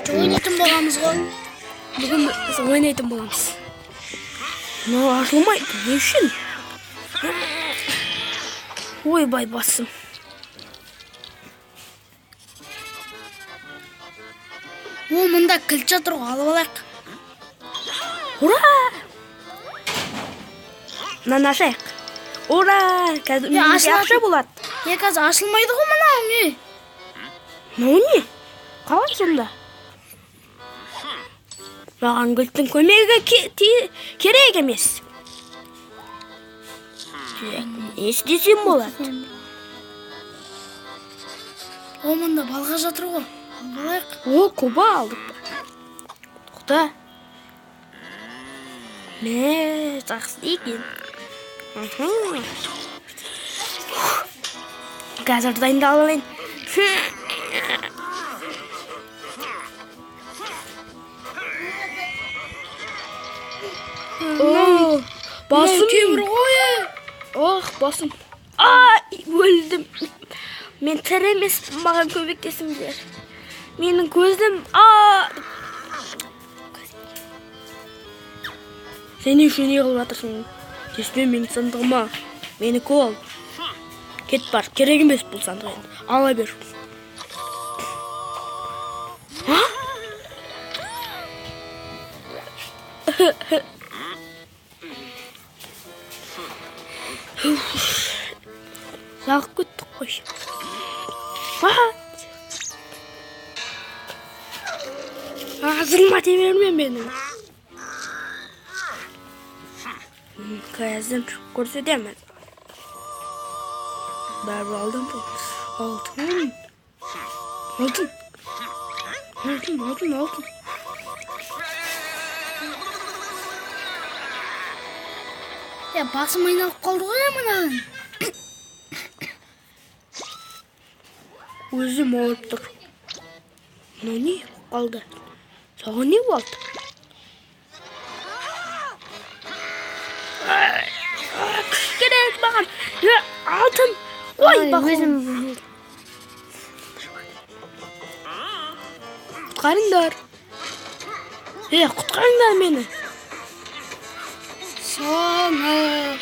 Ойнайтын боламыз ғой. Бүгін біз ойнайтын боламыз. Мынау ашылмайды. Не үшін? Ойбай басым. О, мында кілт жатыр ғой, алып алайық. Ура! Мынаны ашайық. Ура! Қазір Е, үйімізге ашылады. ақша болады. Е, қазір ашылмайды ғой мынау не? Мынау не? Қалай сонда? Маған кілттің көмегі керек емес. Не істесем болады? О, мында балға жатыр ғой. Алып алайық. О, куба алдық па? Тоқта. Мә, жақсы екен. Мхм. Қазір дайындалып алайын. О, басым. Темір ғой, е. Ох, басым. Ай, өлдім. Мен тірі емеспін, маған көмектесіңдер. Менің көзім, а! Сен не үшін не қылып жатырсың? Тиіспе менің сандығыма. Мені кол. Кет бар, керек емес бұл сандық енді. Ала бер. А? Жағып кеттік қой. Ağzıma devirme beni. Қазір көрсетемін. Бәрі алдым. Алтын. Алтын. Алтын, алтын, алтын. Е, басым айналып қалды ғой мынаның. Өзім ауырып тұр. Мынау не қалды? Саған не болды? Күш керек маған. Е, алтын. Ой, өзім. Құтқарыңдар. Е, құтқарыңдар мені. Соны.